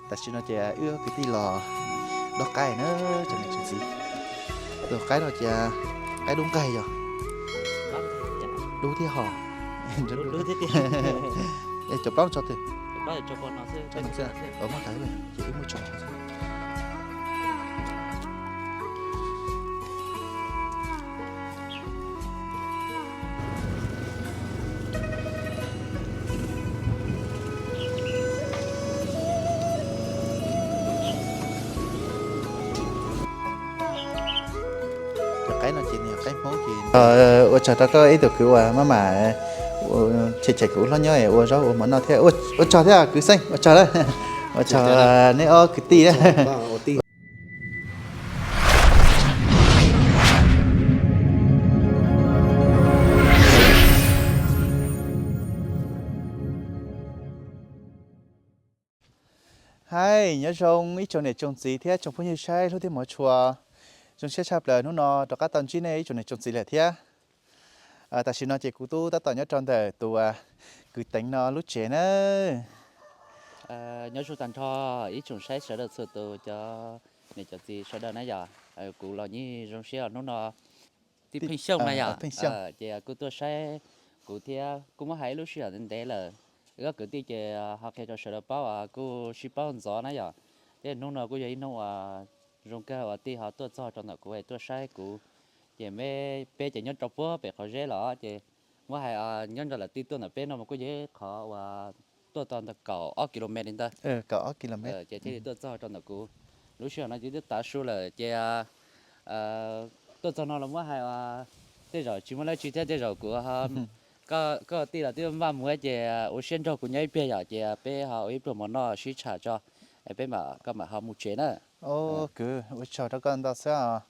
Tam sim no ces wb kwv tij los dob qaib na, tsoom niam tsoom txiv. Tus qaib no ces qaib dub nqaig yog, dub thiab hos, cov plaub tso twg, muab tas ces wb muab tso. Cov qaib no ces nws yog qaib Hmoob ces ua tsaug rau koj ib tug kwv uas maj mam chem chem kuv hlob nyob ua zaub ua mov noj thiab. Ua tsaug thiab kwv Xeeb, ua tsaug lawm, ua tsaug nej ob kwv tij. Hais nyob zoo ib tsoom niam tsoom txiv thiab tsoom phooj ywg saib hlub thiab hmov tshua. Zoo siab tshaj plaws hnub no rov qab tau ntsib nej ib tsoom niam tsoom txiv lawm thiab. Tam sim no ces kuv tub tab tom nyob rau ntawm tus kwv Teev no lub tsev na. Nyob zoo tag nrho ib tsoom saib sawv daws txhua tus cov niam cov txiv sawv daws na yom. Kuv los yeej zoo siab hnub no tij Pheej Xyooj na yom, ces kuj tuaj saib kuv thiab kuj muab hais ib lub sij hawm ntev ntev lawm. Wb ob kwv tij ces ho qhia rau sawv daws paub kuj sib paub ntxov na yom. Thiab hnub no kuj yog ib hnub uas zoo kawg uas tij ho tuaj txog rau ntawm kuv es tuaj saib kuv. Ces peb ces nyob rau puag pem qhov zeb los ces muab hais nyob nram lawm tij tuaj ntawm peb no mas kuj yog ib qhov uas tuaj tau ntawm kaum ob kilomet li ntawd. Ces thiaj li tuaj txog rau ntawm kuv. Lub sij hawm no ces twb tav su lawm ces tuaj txog no los muab hais tej zaum tsis muaj dab tsi thiab tej zaum kuv, koj tij los twb npaj mus ces ua siab nrog kuv nyob ib pliag yom, ces peb ho ua ib pluag mov noj sib tsham tso, peb mam, koj mam ho mus tsev na. Kwv, ua tsaug rau koj ntau xwb os.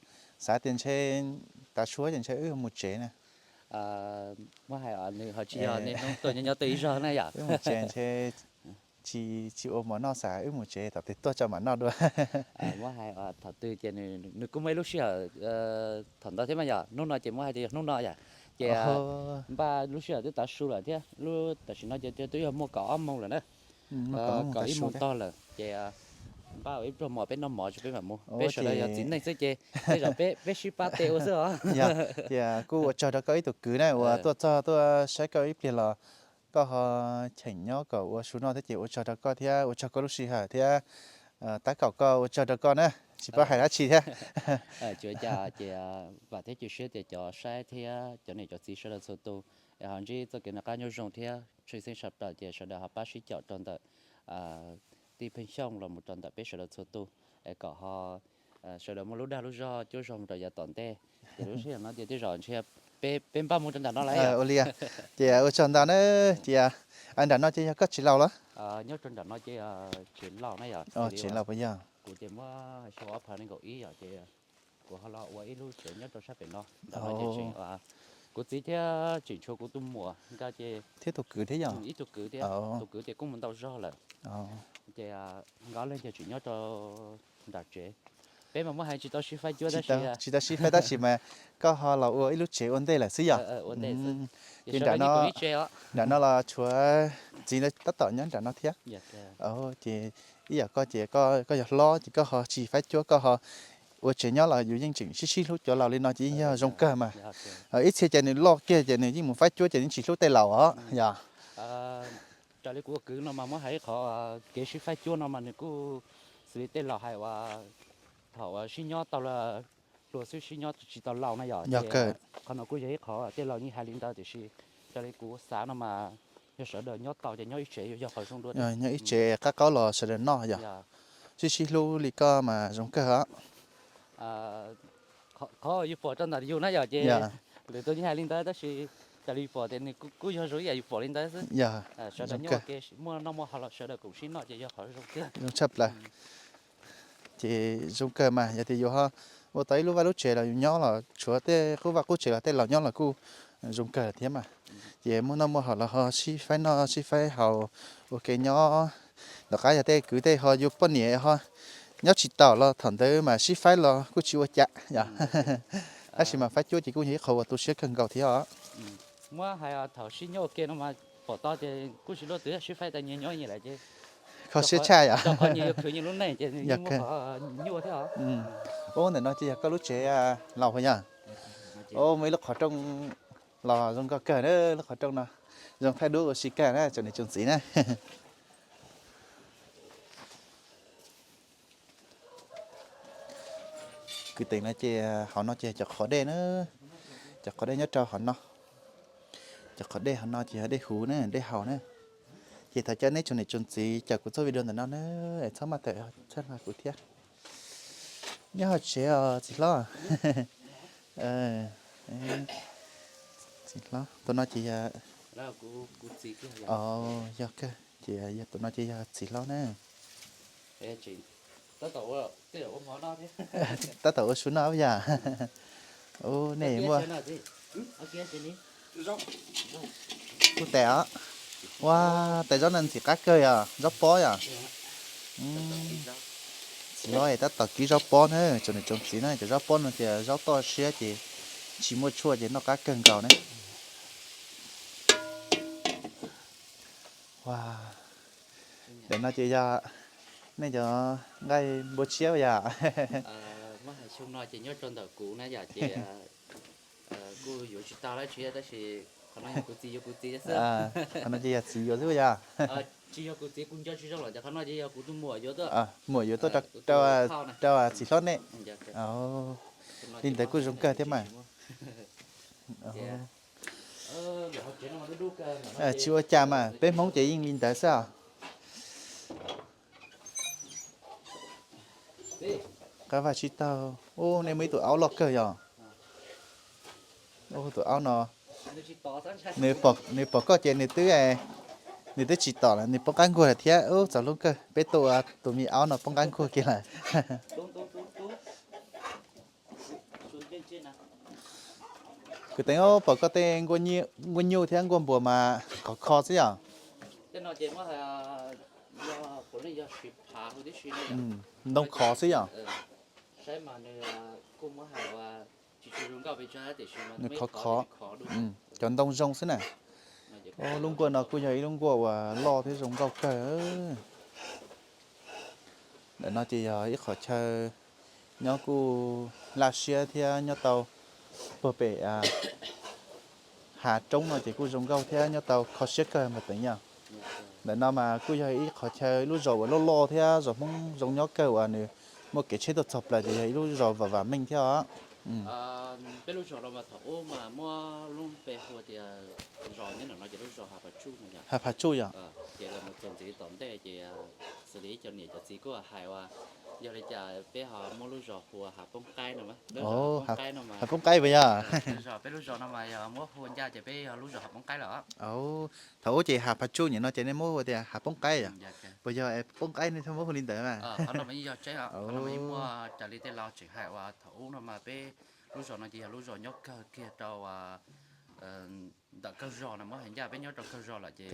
Xav tias ntshe tav su ces ntshe wb mus tsev na. Muab hais nws ho tsis yog niaj hnub tuaj nyob nyob tuaj ib zaug na yom. Wb mus tsev ntshe tsis, tsis ua mov noj, xav wb mus tsev thaum twg tuaj tso mam noj dua. Muab hais thaum twg ces nws kuj muaj ib lub sij hawm thaum ntawd thiab mas yom, hnub no ces muab hais tias yog hnub no yom, ces npaj lub sij hawm twb tav su lawm thiab, lub tam sim no ces twb yog muaj kaum ob moos lawm na. Kaum ib moos tog lawm ces npaj ua ib pluag mov peb noj mov tso peb mam mus, peb sawv daws yog txiv neej xwb ces tej zaum peb, peb sib pab tes ua xwb os. Yog, ces kuj ua tsaug rau koj ib tug kwv na uas tuaj txog tuaj saib koj ib pliag los koj ho cheem nyob kom ua su noj thiab ces ua tsaug rau koj thiab ua tsaug koj lub sij hawm thiab tab kaum koj, ua tsaug rau koj na, tsis paub hais dab tsi thiab. Tsuas cas ces vam thiab cia siab tias cov saib thiab cov niam cov txiv sawv daws txhua tus es ho ntsib txoj kev noj qab nyob zoo thiab tshwj xeeb sawv daws ces sawv daws ho pab sib caum rau ntawm tij Pheej Xyooj los mus rau ntawm peb sawv daws txhua tus es kom ho sawv daws muaj lub dag lub zog cuab zog mus rau yav tom ntej. Ces lub sij hawm no ces tej zaum ntshe peb, peb npaj mus rau nram no lawm. Ua li, ces ua tsaug ntau na. Ces nram no ces yog koj tsev laus los? Nyob rau nram no ces tsev laus na yom. Tsev laus puas yog? Kuv ces muab xyoo ob phav nees nkaum ib yom ces kuv ho los ua ib lub tsev nyob rau sab pem no. Nram no ces tseem, kuv txiv thiab tseem tshuav kuv tus muam nkawd ces thiab tus kwv thiab yog ib tug kwv thiab, tus kwv ces kuj mus ntau zog lawm. Ces nkawd leej ces tseem nyob rau nram tsev. Peb mas muab hais tsis tau sib faib cuab tab sis, tsis tau sib faib tab sis mas koj ho los ua ib lub tsev ua ntej lawm xwb yog? Ces nram no, nram no los tshuav txiv tab tom nyob nram no thiab. Ces ib yam koj ces koj yog hlob ces koj ho tsis faib cuab, koj ho ua tsev nyob los yus yeej tseem sib sib hlub cov laus li no ces yeej yog zoo kawg mas. Ib txhia ces nws loj kiag ces nws yeej mus faib cuab ces nws tsis hlub tej laus os yog. Raws li kuv ua kwv no mas muab hais ib qhov kev sib faib cuab no mas nws kuj xws li tej laus hais uas thaum uas sib nyob tau hluas xwb, sib nyob tsis tau laus na yom. Qhov no kuj yog ib qhov tej laus yeej hais li ntawd tiam sis raws li kuv xav no mas yog sawv daws nyob tau ces nyob ib tsev yog qhov zoo dua. Nyob ib tsev qab qaub los sawv daws noj yog. Sib sib hlub li koj mas zoo kawg os. Qhov yus pom rau ntawm yus na yom ces lwm tus yeej hais li ntawd tab sis raws li yus pom tias nws kuj yog zoo ib yam yus pom li ntawd xwb. Sawv daws nyob ua ke muaj noj muaj haus los sawv daws koom sib noj ces yog qhov zoo kawg. Zoo tshaj plaws. Ces zoo kawg mas yog tias yus ho ua tau ib lub vaj lub tsev los yus nyob los tshuav tej qub vaj qub tsev los tej laus nyob los kuj zoo kawg thiab mas. Ces muaj noj muaj haus los ho sib faib noj sib faib haus ua ke nyob. Tom qab yog tej kwv tej ho yuav poj niam ho nyob tsis taus los thaum ntawd mas sib faib los kuj tsis ua cas yog. Tab sis mas faib cuab ces kuj yog ib qho uas tu siab kawg nkaus thiab os. Muab hais thaum sib nyob ua ke no mas pom tau tias kuj tsis luaj twg sib faib tas nyias nyob nyias lawm ces Kho siab tshaj yom. Yog kawg. Ub, ntawm no ces yog koj lub tsev laus puas yog? Ub, muaj ib lub qhov rooj los zoo nkauj kawg na, lub qhov rooj no zoo thaij duab ua si kawg na tsoom niam tsoom txiv na. Kwv teem no ces hauv no ces cov qhov dej na, cov qhov dej nyob rau hauv no. Cov qhov dej hauv no ces yog dej huv na, dej haus na. Ces thov caw nej tsoom niam tsoom txiv caum kuv txoj video ntawm no na, es txhob maj tawm txhawb nqa kuv thiab. Nyob hauv tsev os txiv hlob. Txiv hlob, tus no ces yog, yog kawg, ces yog tus no ces yog txiv hlob na. Tab tom ua su noj yom. Ub, nej muaj kuj tais os. Ua, tais zaub no ntxim qab kawg yom, zaub pob yom. Txiv hlob tab tom kib zaub pob na, tsoom niam tsoom txiv na, cov zaub pob no ces zaub toj siab ces tsis muaj tshuaj ces noj qab kawg nkaus na. Ua, ntawm no ces yog nej cov nqaij npua tshiab yom. Ces nyob rau ntawm kuv na yom, ces kuj yuav tsis tau dab tsi tab sis qhov no yog kuv txiv yuav kuv txiv xwb. Qhov no ces yog txiv yuav xwb yom. Tsis yog kuv txiv kuv nco tsis zoo lawm ces qhov no ces yog kuv tus muam yuav tuaj. Muam yuav tuaj rau txiv hlob nej. Li ntawd kuj zoo kawg thiab mas. Tsis ua cas mas, peb Hmoob ces yeej li ntawd xwb os. Qab vaj tsib taug, ub, nej muaj ib tug aub loj kawg yom. Ub, tus aub no, nws pom koj ces nws twb, nws twb tsis tom lawm, nws poob qab nkuaj lawm thiab. Ub, txaus hlub kawg, peb tuaj ua tus me aub no poob qab nkuaj kiag lawm. Kwv Teev, pom koj tej nkuaj nyuj thiab nkuaj npua mas khov kho xwb yom. Ntoo khov xwb yom. Nws khov khov, cov ntoo zoo xwb na. Lub nkuaj no kuj yog ib lub nkuaj uas loj thiab zoo nkauj kawg. Ntawm no ces yog ib qhov chaw nyob kuj laj siab thiab nyob tau puag pem hav roob no ces kuj zoo nkauj thiab nyob tau kho siab kawg mas teev yog. Ntawm no mas kuj yog ib qhov chaw ib lub zos uas loj loj thiab zos Hmoob zoo nyob kawg uas nws muaj kev tsheb tuaj txog plaws ces yog ib lub zos vam vam meej thiab os. Peb lub zos no mas thaum ub mas muab lub npe hu tias zos nyob ntawm no ces lub zos Hav Phav Tsuj no yom. Hav Phav Tsuj yom. Ces los mus txog ntxiv tom ntej ces xws li ib co niam cov txiv kuj hais uas yog li cas peb ho muab lub zos hu ua Hav Poob Qaib no. Hav Poob Qaib puas yog? Peb lub zos no mas yog muab hu ncaj ces peb yog lub zos Hav Poob Qaib lawm. Thaum ub ces Hav Phav Tsuj nim no ces nej muab hu tias Hav Poob Qaib yom? Puas yog Poob Qaib nej thiaj muab hu li ntawd mas? Raws li tej laus tseem hais uas thaum ub no mas peb lub zos no ces yog lub zos nyob kawg kiag rau ntawm kawg zos no, muab hais ncaj peb nyob rau kawg zos lawm ces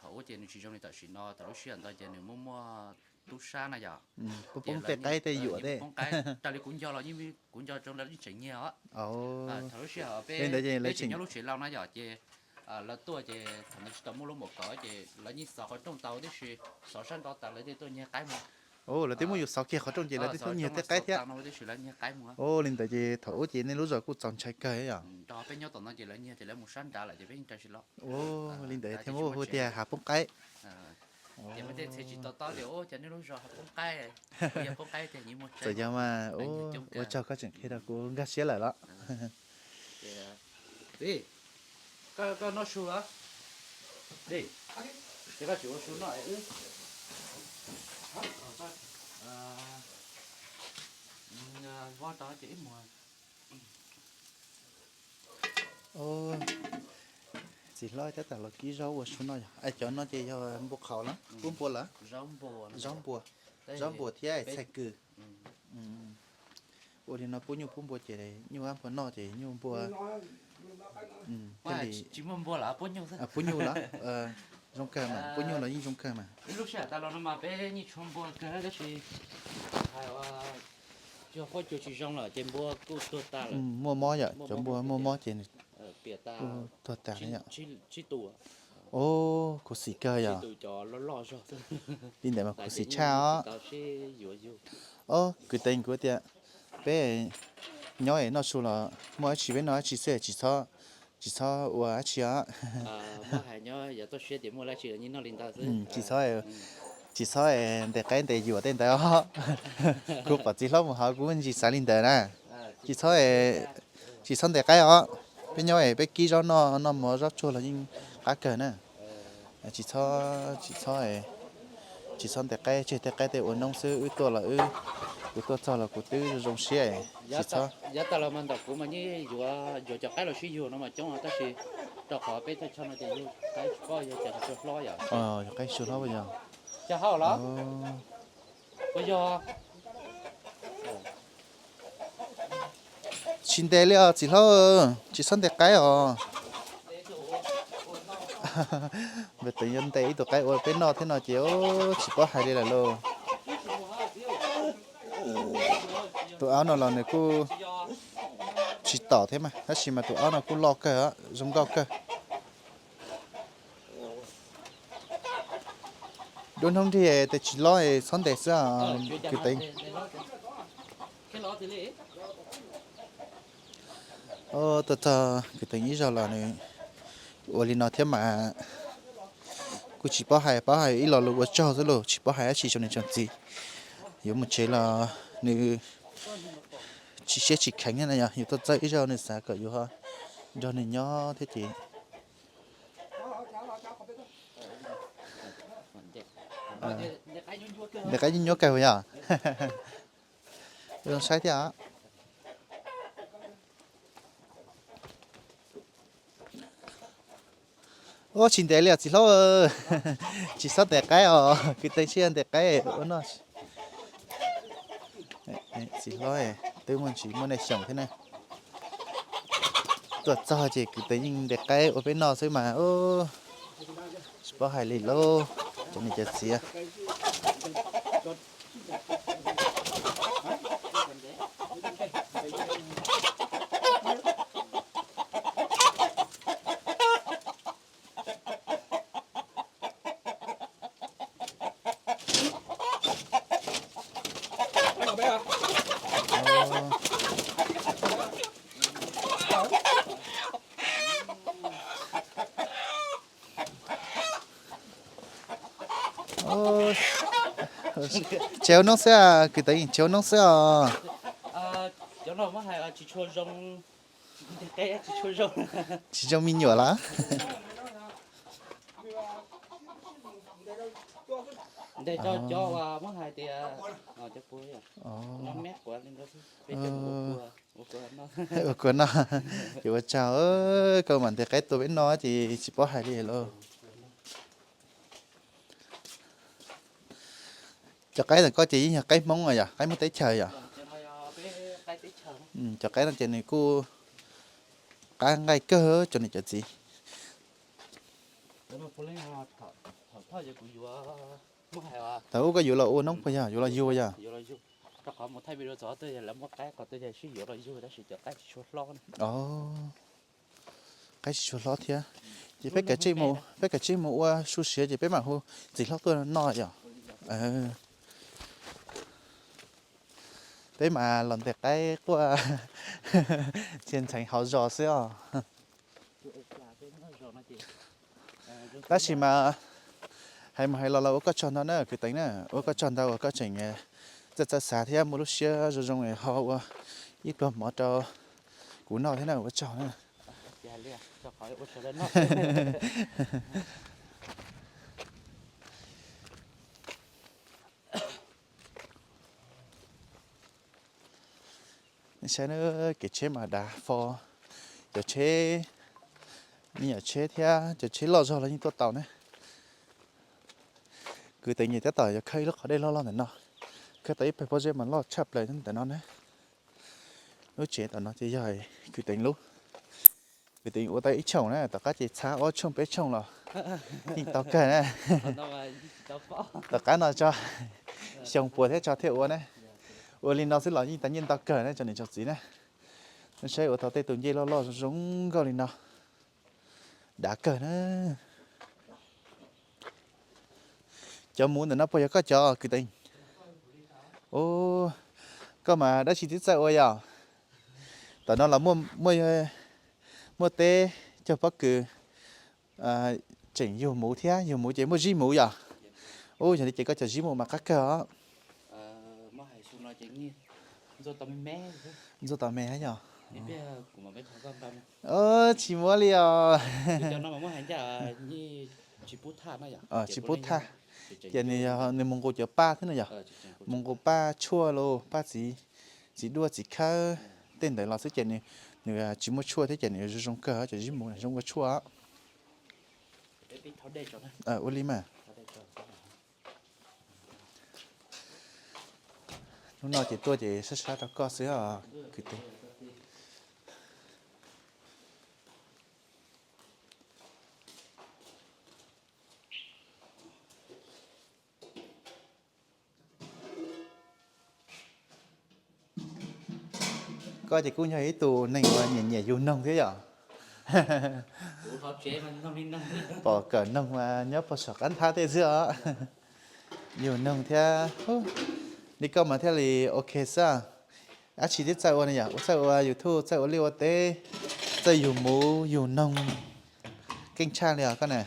thaum ub ces nws tsis zoo li tam sim no, thaum lub sij hawm ntawd ces nws muaj muaj tub sab na yom. Poob tej qaib tej yuam tej. Raws li kuv nco los yeej, kuv nco zoo lawv yeej tseem nyiag os. Thaum lub sij hawm peb tseem nyob lub tsev laus na yom ces lawv tuaj ces thaum ntawd tsis tau muaj lub mom kov ces lawv yeej xov qhov rooj tau tib si, xov sab nraud tas lawv thiaj tuaj nyiag qaib mus. Lawv twb muab yus xov kiag qhov rooj ces lawv twb tuaj nyiag tej qaib thiab. Li ntawd ces thaum ub ces nej lub zos kuj txaus ntshai kawg yom. Peb nyob tom no ces lawv nyiag ces lawv mus sab nrad lawm ces peb yeej rais tsis los. Li ntawd thiaj muab hu tias Hav Poob Qaib. Ces muaj tej txhia tsis to taub tias ua cas nej lub zos Hav Poob Qaib, yog Poob Qaib tiag, txawm yog mas ua tsaug koj tseem qhia rau kuv nkag siab lawm los. Koj noj su los? Ces koj tsis ua su noj es wb vov rau ces wb mus. Txiv hlob tab tom los kib zaub ua su noj yog. Cov no ces yog npua qhauv los pub npua lawm? Zaub npua, zaub npua thiab txhais kws. Ua li no pub nyuj pub npua ces nyuj ab npua noj ces nyuj npua thiaj li pub nyuj los zoo kawg mas, pub nyuj los yeej zoo kawg mas. Lub sij hawm tas los no mas peb yeej tshuav npua kawg tab sis hais tsis yog huab cua tsis zoo lawm ces npua kuj tuag tas lawm. Muaj mob yom, cov npua muaj mob ces nws kuj tuag tas yom. Tsib tus. Ob, khuv xim kawg yog. Li ntawd mas khuv xim tshaj os. Ob, kwv tij kuv tias peb nyob es noj su los muaj dab tsi peb noj dab tsi xwb, tsis txhob, tsis txhob ua dab tsi os. Tsis txhob, tsis txhob ntes qaib ntes yuam tej ntawd os. Kuv pom txiv hlob mus hauv kuv ntsis xav li ntawd na. Tsis txhob, tsis txhob ntes qaib os. Peb nyob es peb kib zaub noj, noj mov zaub tsuag los yeej qab kawg na. Tsis txhob, tsis txhob, tsis txhob ntes qaib, tseg tej qaib tej ua noob xwb. Wb tuaj los wb, kuv tuaj txog los kuv twb zoo zoo siab. Tsis txhob. Yav tas los mas ntawm kuv mas yeej yuav, yuav cov qaib los sib yug no mas coob tab sis rau qhov peb thaj chaw no ces yug qaib tsis paub yog cas tsis tshua hlob yom. Yog qaib tsis tshua hlob yog. Cas hauj los? Puas yog? Tsis ntes li os txiv hlob, tsis txhob ntes qaib os. Npawg Teev yuav ntes ib tug qaib ua peb noj thiab no ces tsis paub hais li lawm lauj. Tus aub no los nws kuj tsis tom thiab mas tab sis mas tus aub no kuj loj kawg, zoo nkauj kawg. Duab hnub nrig tes tsis lob txhob ntes xwb kwv Teev. Tuaj txog kwv Teev ib zaug los nws ua li no thiab mas kuj tsis paub hais, paub hais ib lo lus ua tsaug xwb lauj, tsis paub hais dab tsi rau niam tsoom txiv. Yuav mus tsev los nws tsis siab tsis kheev thiab na yog, yus tuaj txog ib zaug nws xav kom yus nrog nws nyob thiab ces. Ntes qaib nyuaj nyuaj kawg yog. Zoo saib thiab. Ua tsis ntes li os txiv hlob, tsis txhob ntes qaib os, kwv Teev tsis yog ntes qaib ua noj. Txiv hlob twb muaj ntsis muaj neej xyoos thiab na. Tuaj txog ces kwv Teev yeej ntes qaib ua peb noj xwb mas tsis paub hais li lauj cov niam cov txiv. Tsev ua noob xwb, kwv Teev tsev ua noob xwb os. Tsis zoo me nyuam los? Ua kuv noj, ces ua tsaug, koj mam ntes qaib tua peb noj ces tsis paub hais li lauj. Cov qaib ntawm koj ces yeej yog qaib Hmoob yom, qaib Hmoob teb chaws yom. Cov qaib no ces nws kuj qab nqaij kawg cov niam cov txiv. Thaum ub koj yuav los ua noob puas yog, yuav los yug yog? Qaib tsis tshua hlob thiab. Ces peb kav tsij mus ua su siav ces peb mam hu txiv hlob tuaj noj yom. Peb mas los ntes qaib quaj txhia ntxheev hauv zos xwb os. Tab sis mas hais mus hais los los ua koj tsaug ntau na kwv Teev na, ua koj tsaug ntau uas koj tseem txawj txawj xav thiab muaj lub siab zoo zoo ho ua ib pluag mov rau kuv noj thiab na, ua tsaug na. Saib kev tsheb mas dav fo, cov tsheb, me nyuam tsheb thiab cov tsheb loj zog los yeej tuaj tau na. Kwv Teev nyiam tab tom yuav khawb ib lub qhov dej loj loj ntawm no, khawb tau ib pawg pob zeb mas loj tshaj plaws ntawm no na. Lub tsev tom no ces yog kwv Teev lub, kwv Teev ua tau ib tshooj na, tom qab ces txhab ob tshooj peb tshooj los yeej tau kawg na. Tom qab no tso, xyoo puas thiab tso thiaj ua na. Ua li no xwb los yeej tau nyiaj ntau kawg na tsoom niam tsoom txiv na. Saib ua tau tej tus ncej loj loj zoo zoo nkauj li no, dav kawg na. Cov muv ntawm no puas yog koj cov kwv Teev? Koj mas dab tsi twb txawj ua yom. Tam no los muaj teb cog pob kws, tseem yug muv thiab, yug muv ces muaj zib muv yom. Ub, yog li ces koj cov zib muv mas qab kawg os. Ntxuaj tau me hab yog. Tsis muab li os. Tsis pub thaj. Ces nws, nws mus nqus cov paj thiab no yog, mus nqus paj tshuaj los paj txiv, txiv duaj txiv khawb tej ntawd los xwb ces nws tsis muaj tshuaj thiab ces nws zoo zoo kawg, cov zib muv zoo ua tshuaj. Ua li mas. Hnub no ces tuaj ces sab sab rau koj xwb os kwv Teev. Koj ces kuj yog ib tug neeg uas nyiam nyiam yug noog thiab yom. Pom kawm noog mas nyob puag saum qab nthab tej xwb os. Yug noog thiab, li koj mas thiaj li ok xwb. Dab tsi twb txawj ua ne yom, ua txawj ua YouTube, txawj ua liaj ua teb, txawj yug muv yug noog, keej tshaj li os koj na.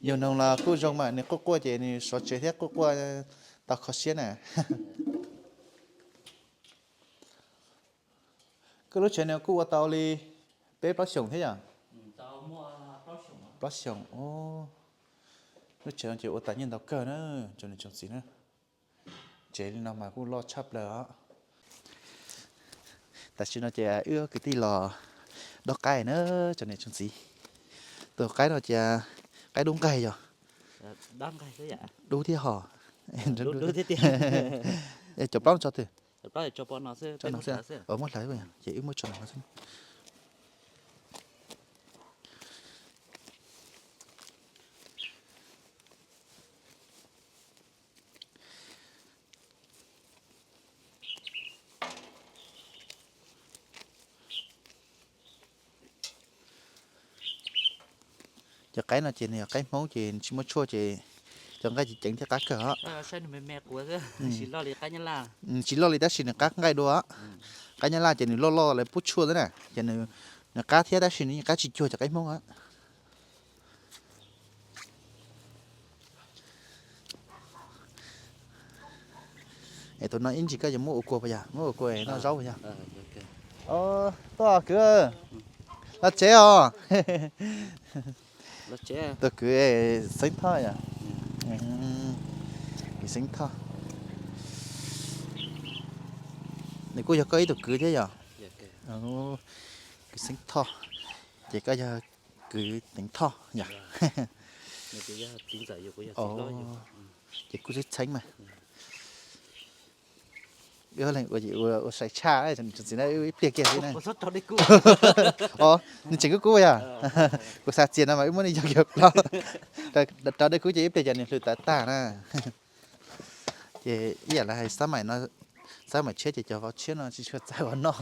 Yug noog los kuj zoo mas, nws quaj quaj ces nws sov tsev thiab quaj quaj tau kho siab na. Koj lub tsev no kuj ua tau li peb plaub xyoos thiab yom? Plaub xyoos. Lub tsev no ces ua tas nyiaj ntau kawg na, tsoom niam tsoom txiv na. Tsev li no mas kuj loj tshaj plaws os. Tam sim no ces wb kwv tij los dob qaib na, tsoom niam tsoom txiv. Tus qaib no ces qaib dub nqaij yog. Dub thiab hos. Cov plaub tso twg? Muab hlawv ces wb muab tso no xwb. Cov qaib no ces nws yog qaib Hmoob ces tsis muaj tshuaj ces cov nqaij ceev ceev thiab qab kawg os. Tsis loj li tab sis nws qab nqaij dua. Qaib Nyab Laj ces nws loj loj lawv pub tshuaj xwb na, ces nws qab thiab tab sis nws yeej qab tsis cuag cov qaib Hmoob os. Es tus no ib ntsis koj yuav muab ua kua puas yog? Muab ua kua noj zaub puas yog? Tuaj kwv, los tsev os. Tus kwv Xeeb Thoj yom? Kwv Xeeb Thoj. Nws kuj yog koj ib tug kwv thiab yom? Kwv Xeeb Thoj, ces koj yog kwv Teev Thoj yom? Ces kuj txheeb txheeb mas. Wb leeg ua ua sai tshaj, txiv na ib pliag kiag xwb na. Os, nws tseem kub kub yog? Kuv xav txias no mas wb muab nws yog kiag plaub, rau dej kub ces ib pliag ces nws hlwm tawv tag na. Ces ib yam li hais xab maim tshiab ces cov vauv tshiab no tsis tshua txawj ua noj.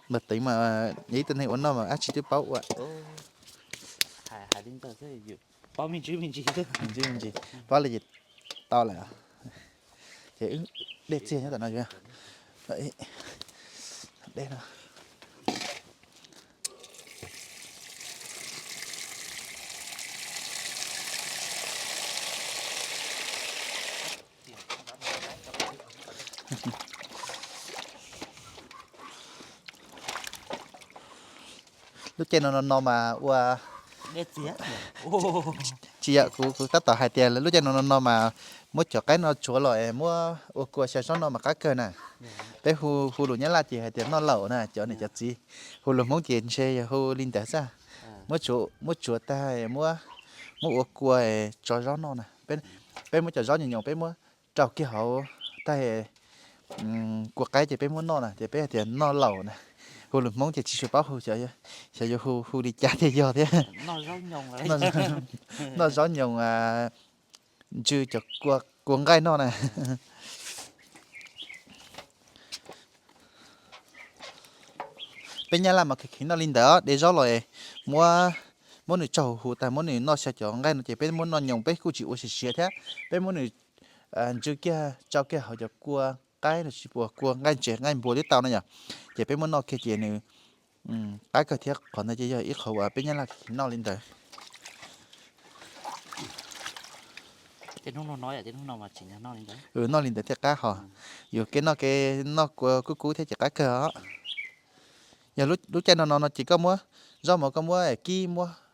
Npawg Teev mas yog ib tug neeg ua noj mas dab tsi twb paub ua. Paub li ces tau lawm. Ces wb dej txiag nyob tom no. Dej no. Lub caij no no no mas ua, tsis yog, kuv kuv tab tom hais tias lub caij no no no mas muab cov qaib no tsuav los es muab ua kua xyaw zaub noj mas qab kawg na. Peb hu hu lus Nyab Laj ces hais tias noj laum na, cov niam cov txiv. Hu lus Hmoob ces ntshe yog hu li ntawd xwb. Muab tsuav, muab tsuav tag muab, muab ua kua tso zaub noj na. Peb muab cov zaub nyoos nyoos peb muab rau kiag hauv tag kua qaib ces peb muab noj na, ces peb hais tias noj laum na. Hu lus Hmoob ces tsis tshua paub hu, xyov yuav hu hu li cas thiaj yog thiab. Noj zaub nyoos ntsw cov kua nqaij noj na. Peb Nyab Laj mas kheev kheev noj li ntawd, de zaub los muab muab nws tso huv huv tag muab nws noj xyaw cov nqaij no ces peb muab noj nyoos, peb kuj tsis ua siav siav thiab, peb muab nws ntsw kiag tsau kiag hauv cov kua qaib los sis uas kua nqaij ntses nqaij npua twb tau na yom. Ces peb muab noj kiag ces nws qab kawg thiab. Qhov ntawd ces yog ib qhov uas peb Nyab Laj noj li ntawd. Noj li ntawd thiaj qab hos. Yuav kev noj kev noj kua kub kub thiab ces qab kawg os. Yog lub caij no no no ces koj muab zaub mov koj muab kib,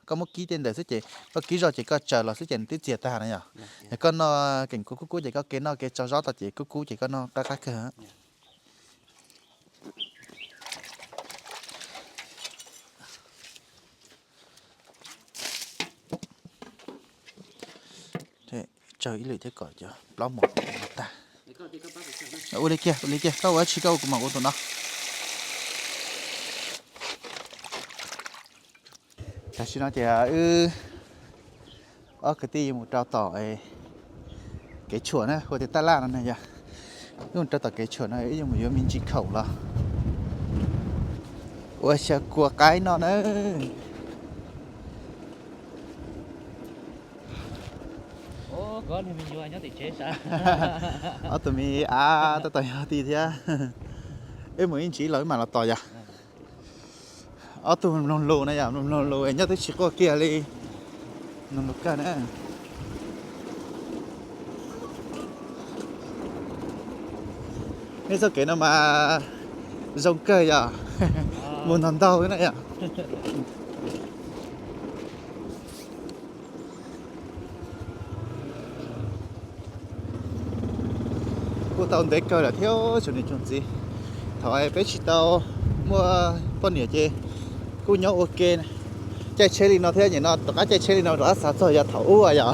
koj muab kib tej ntawd xwb ces koj kib zog ces koj tsaws los xwb ces nws twb txias tag na yom. Yog koj noj keem kua kub kub ces koj kev noj kev tso zaub tau ces kub kub ces koj noj qab qab kawg. Tsawg ib lwm thiab kom cov plaub mos tag. Ua li kiag, ua li kiag, koj ua dab tsi koj ua kuv mam ua tus no. Tam sim no ces wb ob kwv tij yuav mus rau tom kev tshuam na, hu tias taj laj no na yom. Wb mus rau tom kev tshuam no wb yuav mus yuav me ntsis khoom los ua xyaw kua qaib noj na. Ob tug me ab tab tom yog ti thiab. Wb mus ib ntsis los wb mam los tos yom. Ob tug mloog lus na yom, mloog lus nyob twb tsis quaj kiag li. Mloog lus kawg na. Nej txoj kev no mas zoo kawg yom. Mus ntog ntog na yom. Kuj tau ntev kawg lawm thiab tsoom niam tsoom txiv. Thaum peb tsis tau muaj poj niam ces kuj nyob ua ke, caij tsheb li no thiab nim no rov qab caij tsheb li no rov qab xav txog yog thaum ub yom.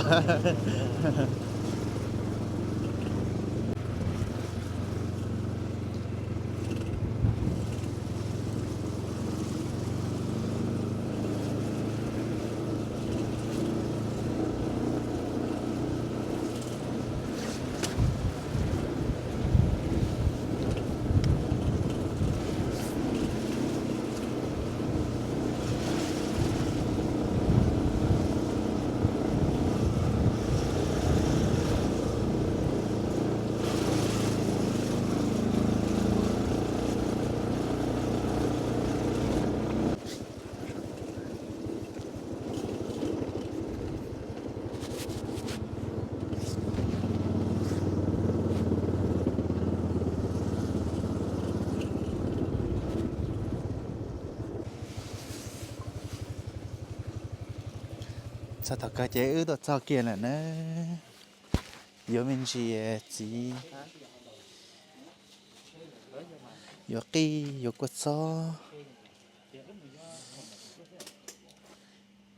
Txog tom kawg ces wb tuaj txog kiag lawm na. Yuav me ntsis txiv, yuav qij, yuav kua txob,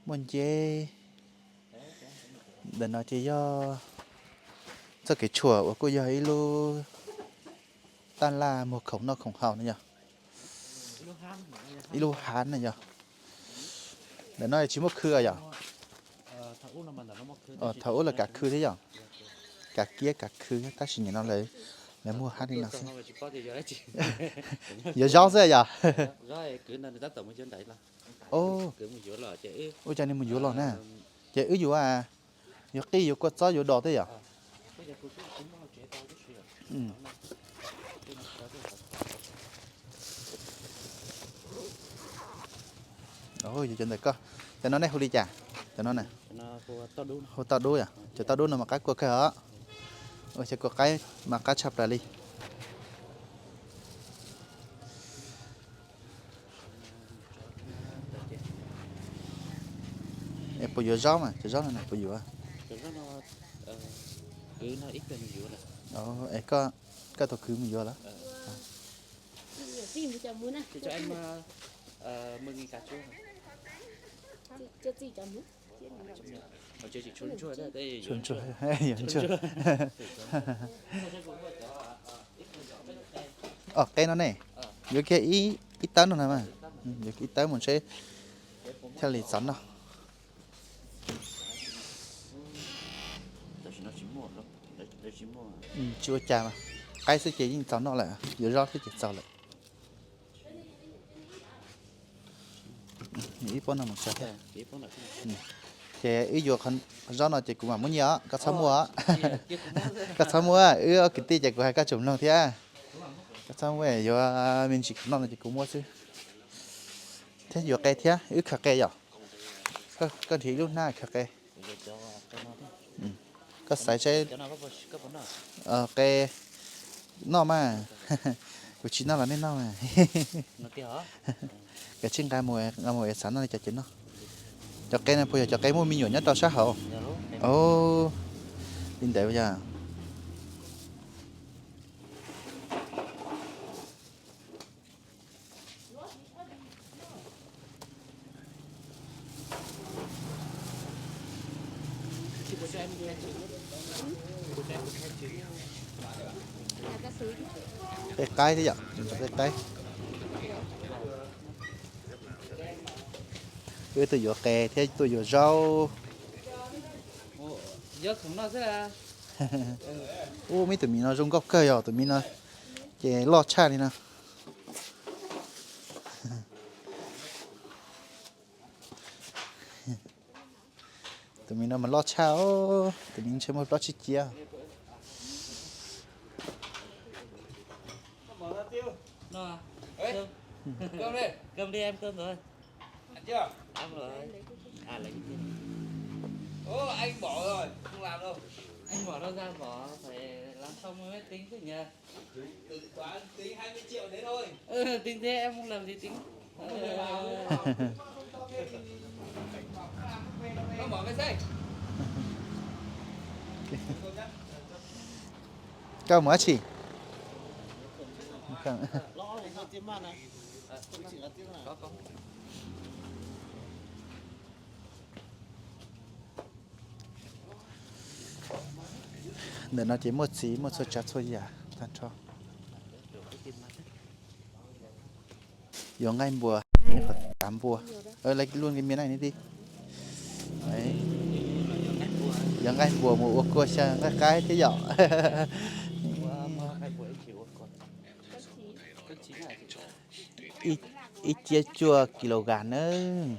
muaj nceb. Ntawm no ces yog txoj kev tshuam uas kuj yog ib lub taj laj muag khoom noj khoom haus na yog, ib lub hav na yog. Ntawm no tsis muaj khw yom? Thaum ub los kav khw thiab yom, kav kiab kav khw, tab sis nim no lawv muag hab li no xwb. Yuav zaub xwb yom? Ua cas nws mus yuav los na? Ces wb yuav, yuav qij yuav kua txob yuav dos thiab yom? Yuav cov ntawm koj, cov no nej hu li cas? Cov no hu toj dub yom, cov toj dub no mas qab kua kawg os. Ua xyaw kua qaib mas qab tshaj plaws li. Es puas yuav zaub mas, cov zaub no puas yuav? Es koj, koj tus kwv mus yuav lawm? Tshuav ntsuag, yuav ntsuag. Os, qe no ne, yuav kiag ib tawb no na, yuav kiag ib tawb mus ntshe thiaj li txaus noj. Tsis ua cas mas, qaib xwb ces yeej txaus noj lawm, yuav zaub xwb ces txaus lawm. Ib pob no mus tso thiab. Ces wb yuav qhov zaub no ces kuv mam muab nyiaj os, koj txhob muaj. Koj txhob muaj, wb ob kwv tij ces kuv hais koj tsoom mloog thiab. Koj txhob muaj, yuav me ntsis kuv noj no ces kuv muab xwb. Thiab yuav qe thiab, wb khaws qe yom. Koj nrhiav ib lub hnab khaws qe. Koj xaiv saib. Qe noj mas. Kuv tsis noj los nej noj mas. Kav tsij nqa mus, nqa mus es xav noj li cas ces noj. Cov qe no puas yog cov qe muaj me nyuam nyob rau sab hauv? Li ntawd yog. Qe qaib thiab yom, qe qaib. Wb tuaj yuav qe thiab tuaj yuav zaub. Ub, me tus miv no zoo nkauj kawg yog tus miv no ces loj tshaj li no. Tus miv no mas loj tshaj, tus miv ntshe muaj plaub tsib kis. Koj mus dab tsi? Ntawm no ces muaj txiv muaj txhua tsav txhua yam tag nrho. Yuav nqaij npua, qhov tav npua. Lawv luaj nqi mias na ne ti. Yuav nqaij npua mus ua kua xyaw nqaij qaib thiab yom. Ib ciab cuaj kilogram nawb.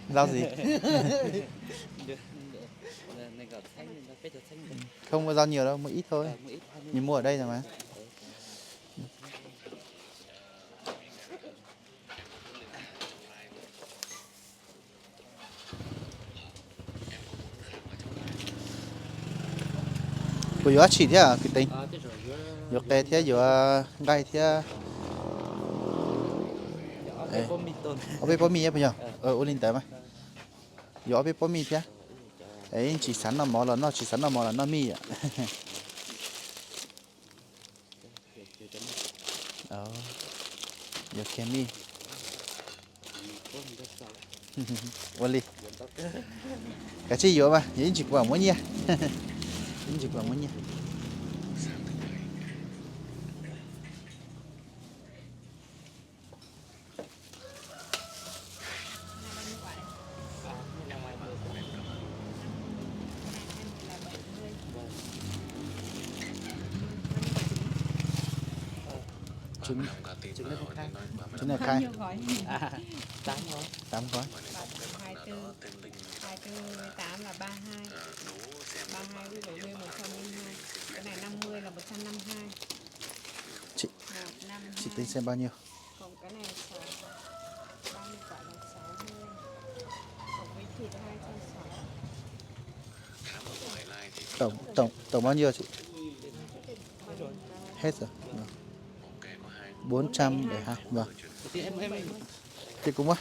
Zaub gì? Không mua rau nhiều đâu, mua ít thôi. Mình mua ở đây rồi mà. Puas yuav dab tsi thiab kwv Teev? Yuav qe thiab yuav nqaij thiab. Ob peb pob mij puas yog? Ua li ntawd mas. Yuav ob peb pob mij thiab. Es tsis xav noj mov los noj, tsis xav noj mov los noj mij yom. Yuav kiag mij. Ua li. Kav tsij yuav mas, yuav ib ntsis kuv mam muab nyiaj. Ib ntsis kuv mam muab nyiaj. Trứng này khai. Tám gói. Tám gói. Hai tư, hai tư với tám là ba hai. Ba hai với bảy mươi, một trăm linh hai. Cái này năm mươi là một trăm năm mươi hai. Chị, chị tính xem bao nhiêu? Cộng cái này sáu, ba mươi quả là sáu mươi. Cộng với thịt hai trăm sáu. Tổng, tổng, tổng bao nhiêu chị? Hết rồi. Vâng. Bốn trăm bảy hai. Vâng. Ces kuv muab,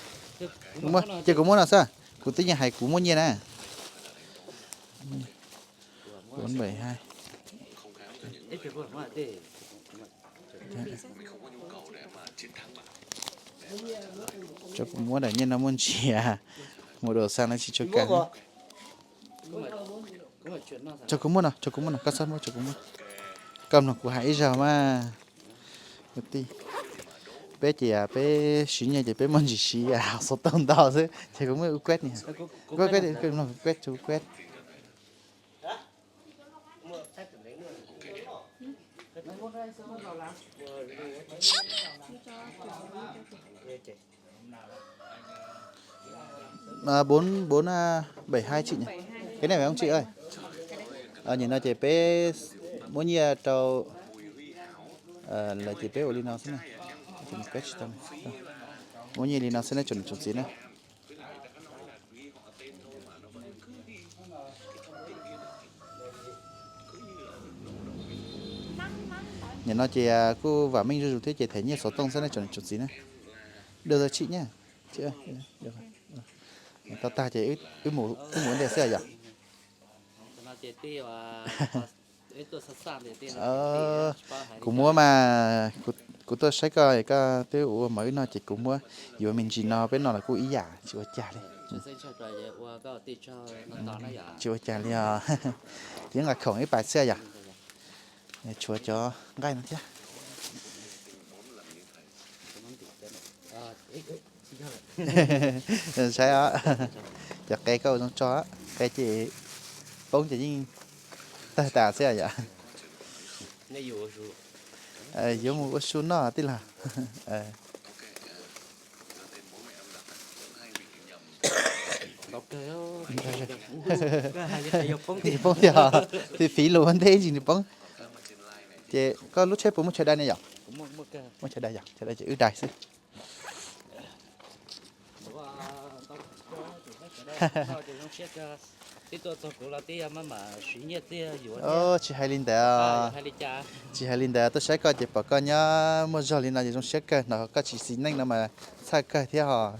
kuv muab, ces kuv muab no xwb. Kuv twb yeej hais kuv muab nyiaj na. Bốn bảy hai. Tso kuv muab daim nyiaj no muaj ntsia. Mus dua xav no tsis tshua kam. Tso kuv muab no, tso kuv muab no, koj txhob muab, tso kuv muab. Koj mloog kuv hais ib zaug mas. Kwv tij, Peb ces peb siv nyiaj ces peb muaj ntsis siv xov tooj ntau xwb ces kuv muab ua kueb ni. Kueb, kueb, kueb, kueb. Bốn, bốn bảy hai chị nhỉ? Cái này phải không chị ơi? Nim no ces peb muab nyiaj rau lawv ces peb ua li no xwb na. Muab nyiaj li no xwb na tsoom niam tsoom txiv na. Nim no ces kuj vam meej zuj zus thiab ces them nyiaj xov tooj xwb na tsoom niam tsoom txiv na. Được rồi chị nhé. Chị ơi, tau tag ces wb mus ua ntej xwb yom. Kuv muab mas, kuv tuaj saib koj, koj twb ua mov wb noj ces kuv muab yuav me ntsis no peb noj los kuj ib yam tsis ua cas li. Tsis ua cas li os. Ces nqa khoom ib pais xwb yom. Tshuav cov nqaij no thiab. Saib, cov qe koj ua zoo tso, qe ces poob ces yeej tawg tas xwb yom. Yuav mus ua su noj tij laug. Poob tiag, fiv fiv lus ua ntej ntsis nws poob. Ces koj lub tsheb puas muaj chaw dai ne yom? Muaj chaw dai yom, chaw dai ces wb dai xwb. Tsis hais li ntawd, tsis hais li ntawd, tuaj saib koj ces pom koj nyob muaj zog li no ces zoo siab kawg, hnov koj tsis xis neej no mas txhawj kawg thiab hos.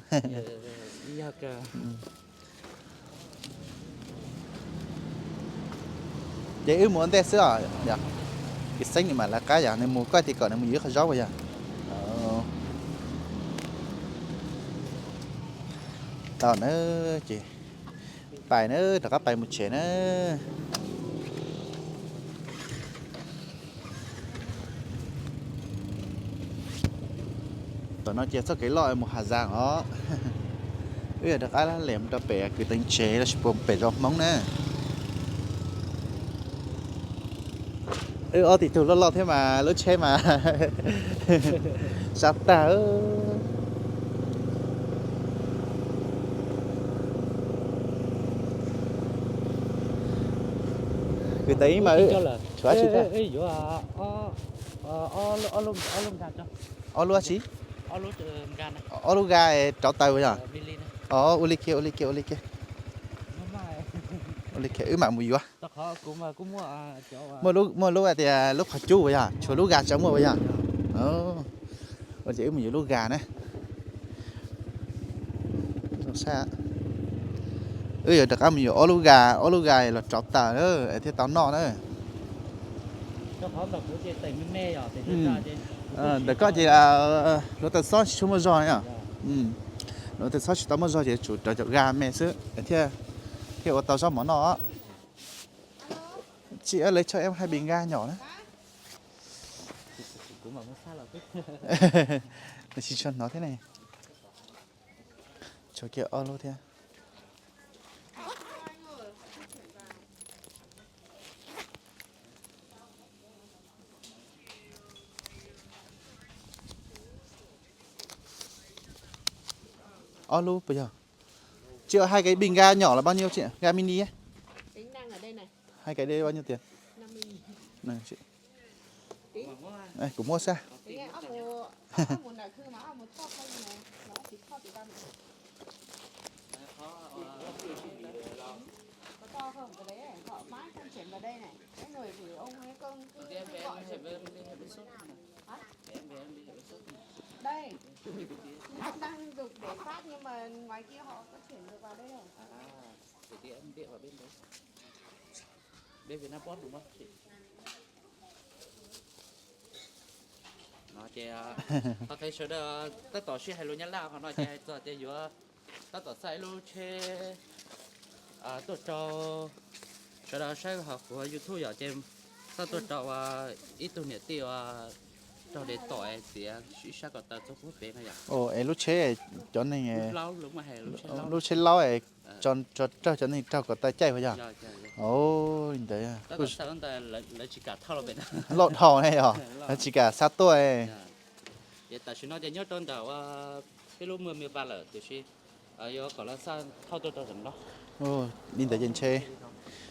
Ces wb mus ua ntej xwb os. Yog Kis Xeeb nws mam lawv qab yog nws mus koj ces kom nws mus yuav ib qho zaub uas yog. Tau na, ces pais na, rov qab pais mus tsev na. Tom no ces txoj kev loj mus Hà Giang os. Wb yog rov qab lem mus rau pem kwv teev tsev los sis puas pem zos Hmoob na. Wb ob tib tug loj loj thiab mas lub tsheb mas sab tag. Kwv teev mas tshuav tsis tag. Ob lub tsi? Ob lub ga rauv taws yog? Ua li kiag, ua li kiag, ua li kiag. Ua li kiag wb mam mus yuav. Muaj lub tias lub qhov cub uas yog, tshuav lub ga tsis muaj uas yog. Ua ces wb mus yuav lub ga na. Wb yuav rov qab mus yuav ob lub ga, ob lub ga los rauv taws thiaj tau noj na. Ntawm koj ces hluav taws xob tsis tshua muaj zog yom. Hluav taws xob tsis tau muaj zog ces tsum rauv cov ga me xwb thiaj, thiaj ua tau zaub mov noj. Chị ơi, lấy cho em hai bình ga nhỏ nữa. Tsis tshua hnov thiab ne. Tshuav kiag ob lub thiab. Ob lub puas yog? Chị ơi, hai cái bình ga nhỏ là bao nhiêu chị ạ? Ga mini ấy. Hai cái đây bao nhiêu tiền? Này, chị. Ê, kuv muab xwb. No ces qhov qhia sawv daws tab tom sib hais lus Nyab Laj qhov no ces hais txog tias yuav tab tom txhaj ib lub tsheb tuaj rau sawv daws saib hauv kuv YouTube yom, ces txhaj tuaj rau ib tug niam tij uas Ua es lub tsheb, cov neeg, lub tsheb laub es tso raug cov neeg raug kom tau caij puas yog? Li ntawd loj dhau ne yog, lawv tsis kam xa tuaj. Li ntawd ces ntshe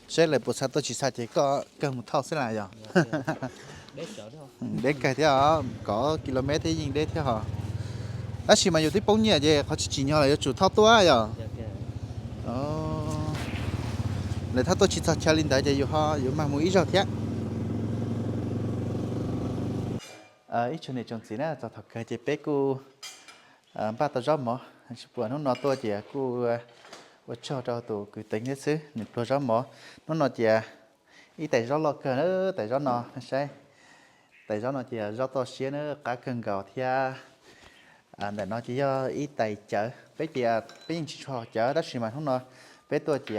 saib lawv puas xa tuaj, tsis xa ces koj kawg mus thauj xwb las yog. Deb kawg thiab os, kaum kilomev thiab yeej deb thiab hos. Tab sis mas yus twb poob nyiaj ces qhov tsis tsim nyog los yuav tsum thauj tuaj yog. Lawv thauj tuaj tsis txog chaw li ntawd ces yus ho yuav mag mus ib zaug thiab. Ib tsoom niam tsoom txiv na, txog thaum kawg ces peb kuj npaj tau zaub mov, tsis puas hnub no tuaj ces kuj ua tsaug rau tus kwv Teev thiab xwb, nws pluag zaub mov. Hnub no ces ib tais zaub loj kawg na, tais zaub no saib. Tais zaub no ces zaub toj siab na, qab kawg nkaus thiab. Ntawm no ces yog ib tais cawv, peb ces peb yeej tsis tshua haus cawv tab sis mas hnub no peb tuaj ces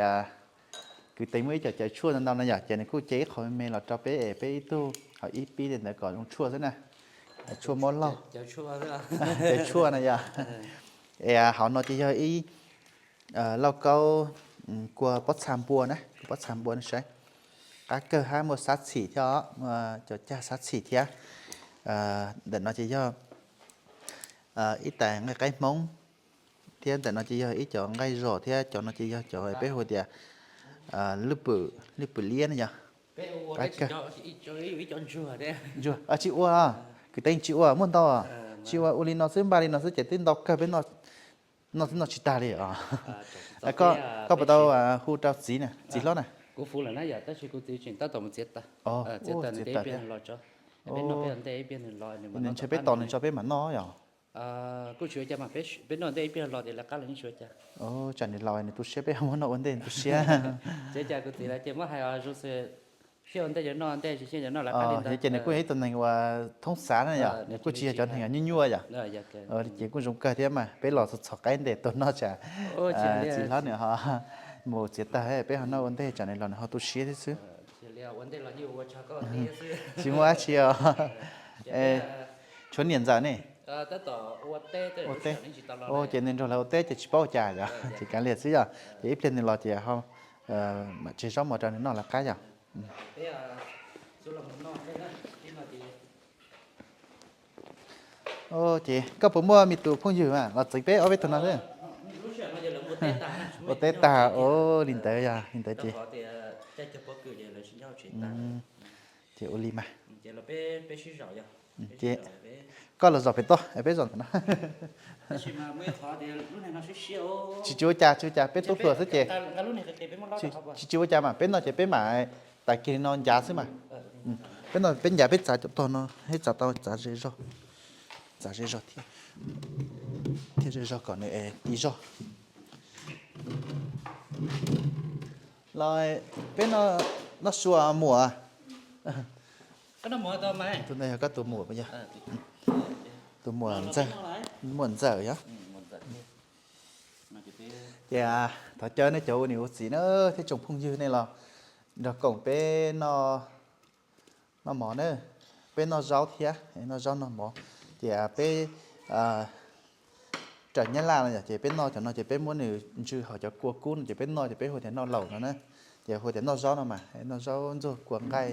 kwv Teev muaj ib co cawv tshuaj ntau ntau na yom, ces nws kuj ce ib qho me me los rau peb es peb ib tug haus ib pib li ntawd kom zoo tshuaj xwb na. Tshuaj muab laug, cawv tshuaj na yom. Es hauv no ces yog ib lauj kaub kua pob txha npua na, kua pob txha npua no saib. Qab kawg hab muaj xab txhim thiab os, muaj cov cag xab txhim thiab. Ntawm no ces yog ib tais nqaij qaib Hmoob thiab, ntawm no ces yog ib cov nqaij zos thiab, cov no ces yog cov peb hu tias lwj pwm, lwj pwm liab ne yog. Qab kawg. Ntsuag tsis ua, kwv Teev tsis ua, muaj ntau, tsis ua, ua li no xwb, npaj li no xwb ces twb ntau kawg, peb noj twb noj tsis tag li os. Koj puas tau hu rau txiv na, txiv hlob na? Nws ntshe peb tos nws tso peb mam noj yom. Tsam nws laus nws tu siab peb ho muab noj ua ntej tu siab. Ces nws kuj yog ib tug neeg uas thoob xav na yom, nws kuj tsis yog cov neeg nyuaj nyuaj yom. Ces kuj zoo kawg thiab mas peb los txhom qaib ntes tuaj noj tsam txiv hlob nws ho mus txiav tag peb ho noj ua ntej tsam nws laus nws ho tu siab thiab xwb. Tsis muaj dab tsi os. Tshuav niam ntxawm ne. Ua teb, ces nws nrog lawv ua teb ces tsis paub ua cas yom, ces kav liam xwb yom, ces ib pliag nws los ces ho mam tseg zaub mov rau nws noj lawv qab yom. Ces koj puas muaj me tus phooj ywg mas los txeev peb ob peb tug no xwb? Ua teb tag, ua li ntawd yog li ntawd ces, ces ua li mas. Koj los zos pem toj, peb zos ntawm no. Tsis tsis ua cas, tsis ua cas, peb tub hluas xwb ces tsis tsis ua cas mas peb noj ces peb mam tag kis li no ncav xwb mas. Peb noj peb ncav, peb txav cov tog no, peb txav tau txav ze zog, txav ze zog thiab, thiab ze zog kom nws ti zog. Los peb noj sua muam. Tus ntawd yog koj tus muam puas yog? Tus muam Ntxawm, muam Ntxawm yog. Ces thov caw nej cov ua niam ua txiv na thiab tsoom phooj ywg nej los nrog koom peb noj mov na, peb noj zaub thiab, noj zaub noj mov. Ces peb raws Nyab Laj no yog ces peb noj cov no ces peb muab nws ntsw hauv cov kua kub no ces peb noj ces peb hu tias noj laum no na. Ces hu tias noj zaub no mas, noj zaub ntxuag kua nqaij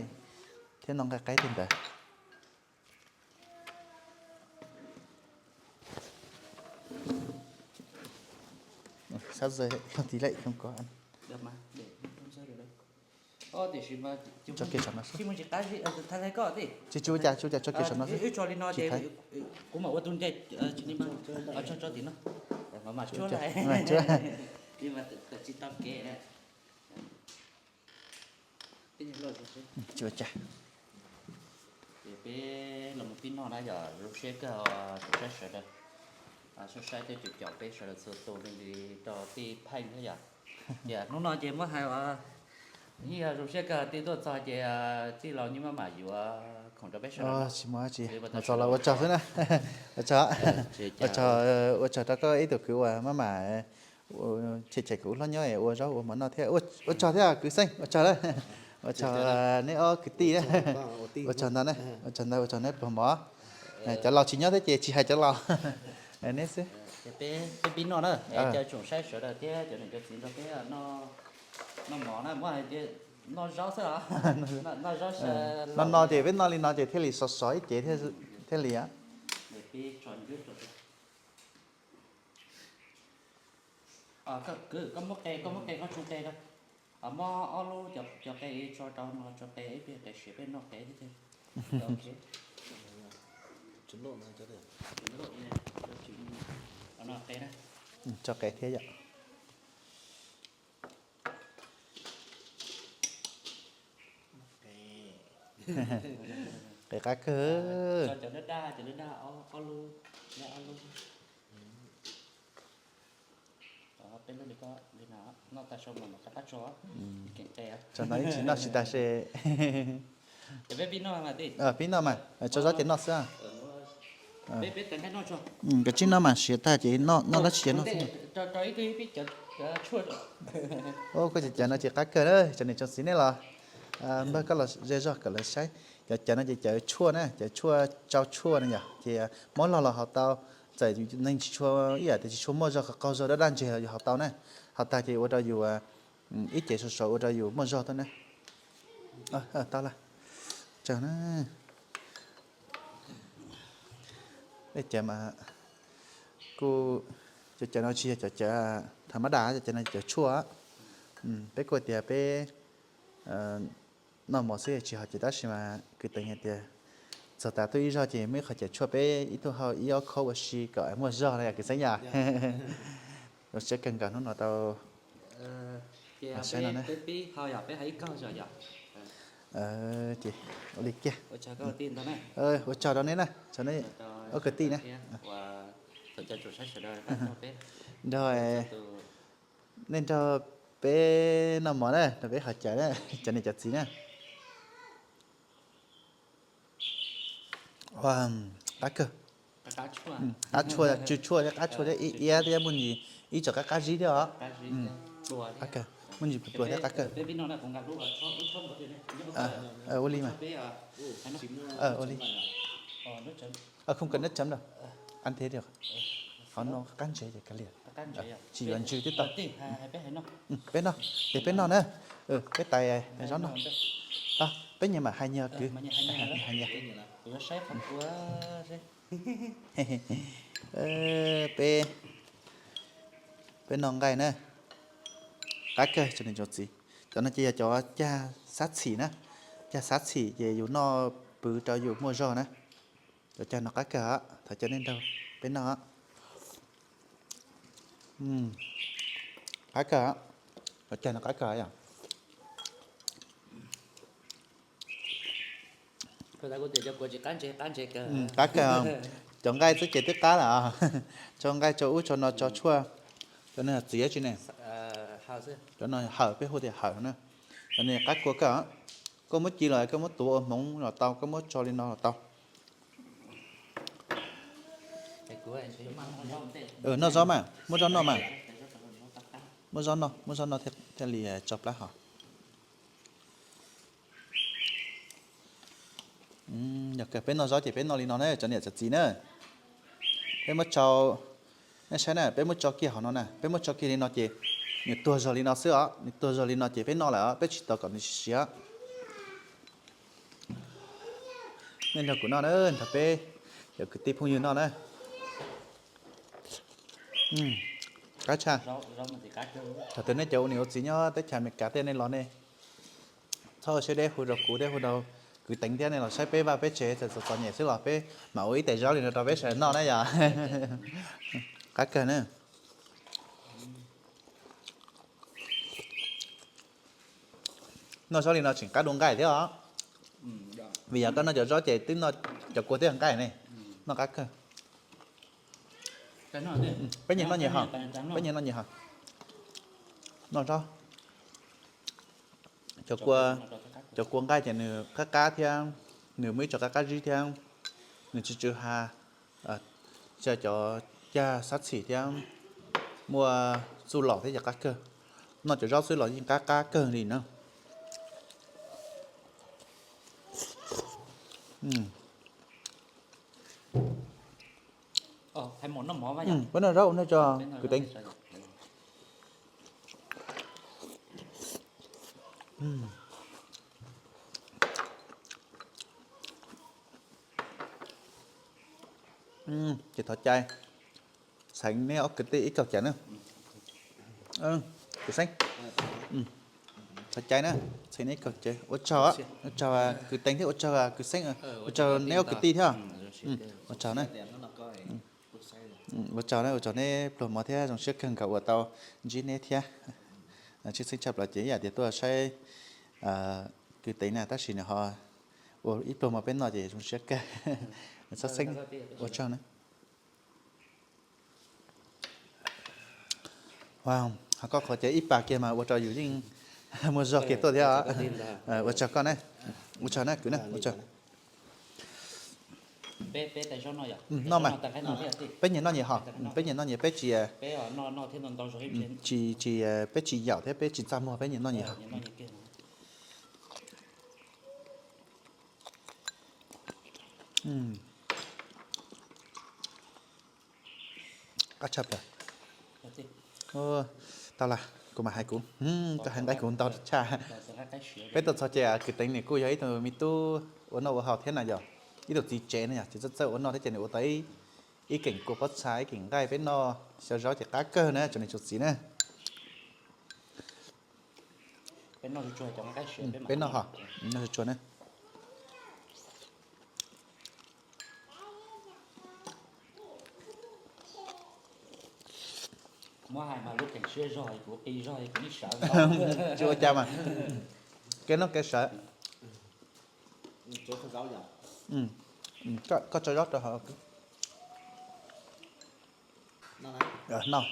thiab noj nqaij qaib tej ntawd. Tsis tsis ua cas, tsis ua cas, tso kiag saum no xwb. Tsis ua cas. Peb los mus pib noj na yom, zoo siab kawg, saib sawv daws, saib saib tej caum caum peb sawv daws txhua tus li rau tij Pheej thiab yom. Ces hnub no ces muab hais yeej yog zoo siab kawg, tij tuaj txog ces tij laus yeej maj mam yuav khoom rau peb sawv daws. Tsis muaj dab tsi, mus txog los ua tsaug xwb na. Ua tsaug, ua tsaug, ua tsaug rau koj ib tug kwv uas maj mam chem chem kuv hlob nyob ua zaub ua mov noj thiab. Ua tsaug thiab kwv Xeej, ua tsaug, ua tsaug neb ob kwv tij, ua tsaug ntau, ua tsaug ntau, ua tsaug neb pluag mov. Cov laus tsis nyob thiab ces tsis hais cov laus, neb xwb. Peb pib noj na, cov tsoom saib sawv daws thiab cov niam cov txiv nrog peb noj mov na, muab hais tias noj zaub xwb os. Noj no ces peb noj li no ces thiaj li sov sov ib ce thiaj li. Koj muab qe, koj muab qe, koj tso qe, muab ob lub cov qe tso rau no, tso qe ib pliag qe siav peb noj qe thiab. Tso qe thiab yom. Qe qab kawg. Tso no ib tsis noj tsis tas se. Pib noj mas, tso zaub ces noj xwb. Kav tsij noj mas siav tag ces noj dab tsi ces noj xwb. Koj cov cawv no ces qab kawg na, cov niam cov txiv nej los, npawg koj los ze zog kom lawv saib. Cov cawv no ces cawv tshuaj na, cawv tshuaj tsau tshuaj na yom, ces muab log los haus tau. Txawm neeg tsis tshua, ib yam tias tsis tshua muaj zog, qaug zog, daj daj ntseg los yus haus tau na. Haus tag ces ua rau yus ib ce sov sov ua rau yus muaj zog tuaj na. Tau lawm. Cov mas kuj, cov cawv no tsis yog cov cawv thav mab dam, cov cawv no cov tshuaj. Peb kuj tias peb noj mov xwb tsis haus cawv, tab sis mas kwv teev hais tias txog tas tuaj ib zaug ces muaj ib qho cawv tshuaj peb ib tug hau ib ob khob ua si kom muaj zog na yom kwv Xeeb yom. Siab kawg nkaus hnub no tau saib no na. Ces ua li kiag. Ua tsaug rau neb na, tsaug neb ob kwv tij na. Nrog, nej nrog peb noj mov na, nrog peb haus cawv na, cov niam cov txiv na. Qab kawg. Qab tshuaj, tsw tshuaj thiab qab tshuaj thiab ib iab thiab muaj ntsis ib co qab qab zib thiab os. Qab kawg, muaj ntsis pluas thiab qab kawg. Ua li mas. Ua li. Không cần nước chấm đâu. Ăn thế được. Qhov no qab ntsev ces kav liam. Tsis yuav ntsws twb tau. Peb noj, ces peb noj na. Peb tais zaub noj. Peb nyias mam hais nyias kwv. Hais nyias. Peb, peb noj nqaij na. Qab kawg tsoom niam tsoom txiv. Cov no ces yog cov cag xab txhim na. Cag xab txhim ces yus noj pwv rau yus muaj zog na. Cov cag no qab kawg, thov caw nej nrog peb noj. Qab kawg, cov cag no qab kawg yom. Qab kawg, cov nqaij xwb ces twb qab lawm. Tso nqaij tso ub tso no tso tshuaj, cov no txiv tsi ne. Cov no hawm, peb hu tias hawm na. Cov no qab kua kawg, koj muab ci los koj muab tuav ua hmoov los tau, koj muab tso li no los tau. Noj zaub mas, muab zaub noj mas. Muab zaub noj, muab zaub noj thiaj li tso plab hos. Yog peb noj zaub ces peb noj li no na tsoom niam tsoom txiv na. Peb muab tsau, nej saib na, peb muab tso kiag hauv no na, peb muab tso kiag li no ces nws tuag zog li no xwb os, nws tuag zog li no ces peb noj lawm os, peb tsis tau kom nws siav. Nej nrog kuv noj na, nrog peb cov kwv tij phooj ywg noj na. Qab tshaj. Thaum twg nej cov ua niam ua txiv nyob teb chaws Amelikas tej nej los nej txhob ua siab deb hu rau kuv thiab hu rau kwv Teev thiab nej los saib peb vaj peb tsev txawm txom txom nyem xwb los peb mam ua ib tais zaub li no rau peb sawv daws noj na yom. Qab kawg na. Noj zaub li no tseem qab dua nqaij thiab os. Vim yog koj noj cov zaub ces twb noj cov kua thiab nqaij ne. Noj qab kawg. Peb nyias noj nyias hos, peb nyias noj nyias hos. Noj zaub. Cov kua, cov kua nqaij ces nws qab qab thiab, nws muaj ib co qab qab zib thiab, nws tsw tsw ha, cov cag xab txhim thiab muaj txuj lom thiab ces qab kawg. Noj cov zaub xwb los yeej qab qab kawg li na. Peb noj zaub ua ntej tso kwv teev. Ces thov cai, xeev neb ob kwv tij ib kaug cawv na. Kwv Xeeb, thov cai na, xeev neb ib kaug cawv. Ua tsaug, ua tsaug kwv teev thiab ua tsaug kwv Xeeb, ua tsaug neb ob kwv tij thiab. Ua tsaug na. Ua tsaug na, ua tsaug neb pluag mov thiab zoo siab kawg nkaus uas tau ntsib neb thiab. Tshwj xeeb tshaj plaws ces ib yam tias tuaj saib kwv teev na tab sis nws ho ua ib pluag mov peb noj ces zoo siab kawg. Tshwj xeeb, ua tsaug na. Ho koj qhov ces ib pas kiag mas ua rau yus yeej muaj zog kiag tuaj thiab. Ua tsaug koj na, ua tsaug na kwv na, ua tsaug. Noj mas, peb nyias noj nyias hom, peb nyias noj nyias, peb tsis, tsis, tsis, peb tsis yaum thiab peb tsis txaj muag, peb nyias noj nyias hom. Qab tshaj plaws. Tau las, kuv mam hais kuv, koj hais nqaij kuv ntau tshaj. Peb tuaj txog ces kwv teev nws kuj yog ib tug me tub ua noj ua haus thiab na yom, ib tug txiv tsev na yom, ces txawj txawj ua noj thiab ces nws ua tau ib keem kua pob txha ib keem nqaij peb noj xyaw zaub ces qab kawg na tsoom niam tsoom txiv na. Peb noj ho, noj tsuag tsuag na. Tsis ua cas mas, kev noj kev sawv. Koj tso zaub rau hauv. Noj,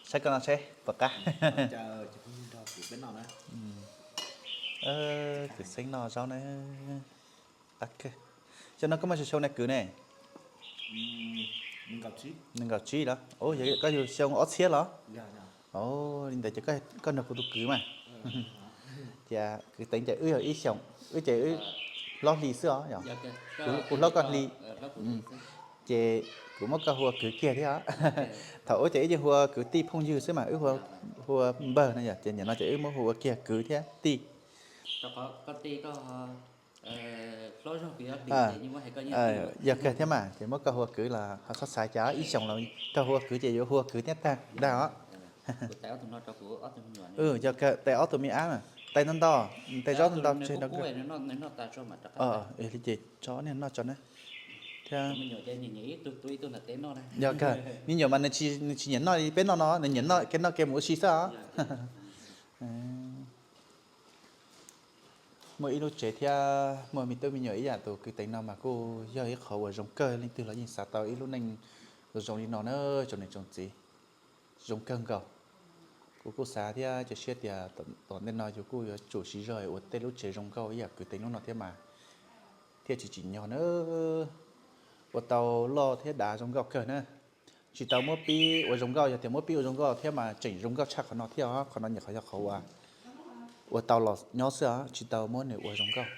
saib koj noj seb puas qab. Ces xeeb noj zaub na. Qab kawg. Xyoo no koj muaj xyoo na kwv ne? Nees nkaum tsib los? Yog koj yug xyoo ob txhiab los? Li ntawd ces koj nrog kuv tus kwv mas. Ces kwv teev ces wb yog ib xyoos, wb ces wb hlob hli xwb os. Kuv hlob koj hli. Ces kuv muab koj hu ua kwv kiag thiab. Thaum ub ces wb yeej hu ua kwv tij phooj ywg xwb mas wb hu ua npawg no yom, ces nim no ces wb muab hu ua kiag kwv thiab tij. Yog kawg thiab mas ces muab koj hu ua kwv los ho txhob xav cas ib xyoos los koj hu ua kwv ces yuav hu ua kwv thiab tag dag os. Yog kawg, tais ob tug me ab, tais ntau ntau, tais zaub ntau ntau tseg rau kawg. Li ces tso niag noj tso na. Thiab yog kawg, me nyuam mas nws tsis nyiam noj li peb noj no, nws nyiam noj kev noj kev mus ua si xwb os. Muaj ib lub tsev thiab muaj me tub me nyuam ib yam tus kwv teev no mas kuj yog ib qhov uas zoo kawg, leej twg los yeej xav tau ib lub neej zoo li no na tsoom niam tsoom txiv. Zoo kawg nkaus. Kuv kuj xav thiab cia siab tias tom ntej no yus kuj yuav tsum siv zog ua tej lub tsev zoo nkauj ib yam kwv teev lub no thiab mas thiaj tsis tsim nyog na. Ua tau loj thiab dav zoo nkauj kawg na. Tsis tau muab pib ua zoo nkauj, yog tias muab pib ua zoo nkauj thiab mas tseem zoo nkauj tshaj qhov no thiab os. Qhov no nyuam qhuav yog qhov uas ua tau los nyob xwb os, tsis tau muab nws ua zoo nkauj.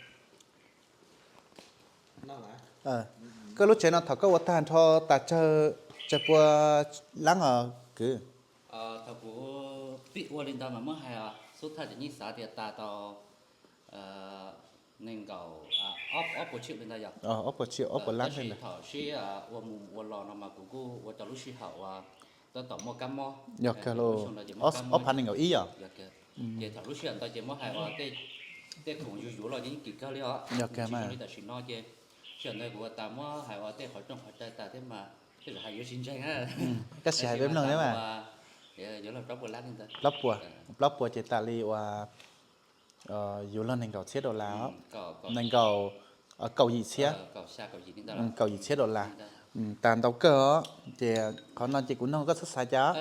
Koj lub tsev no thaum koj ua tag nrho tas tsawg, tsawg pua lab os kwv? Thaum kuv pib ua li ntawd mas muab hais xub thawj ces yeej xav tias tas tau nees nkaum, ob puas tshim li ntawd yog. Ob puas tshim, ob puas lab tab sis thaum sib ua mus ua los no mas kuv kuj ua rau lub sij hawm uas tab tom muaj kab mob. Yog kawg los, ob phav nees nkaum ib yom. Ces thaum lub sij hawm ntawd ces muab hais uas tej khoom yus yuav los yeej kim kawg li os. Yog kawg mas li tam sim no ces sij hawm ntawd kuv ua tas muab hais uas tej qhov rooj qhov rai tas thiab mas tej zaum hais yuav tsis ntseeg. Koj sim hais peb mloog thiab mas. Yuav los plaub puas lab li ntawd. Plaub puas, plaub puas ces tas li uas yus luag nees nkaum txhiab dollar os. Nees nkaum, kaum yim txhiab, kaum yim txhiab dollar. Tas ntau kawg os. Ces qhov no ces kuv noog koj txhob xav cas,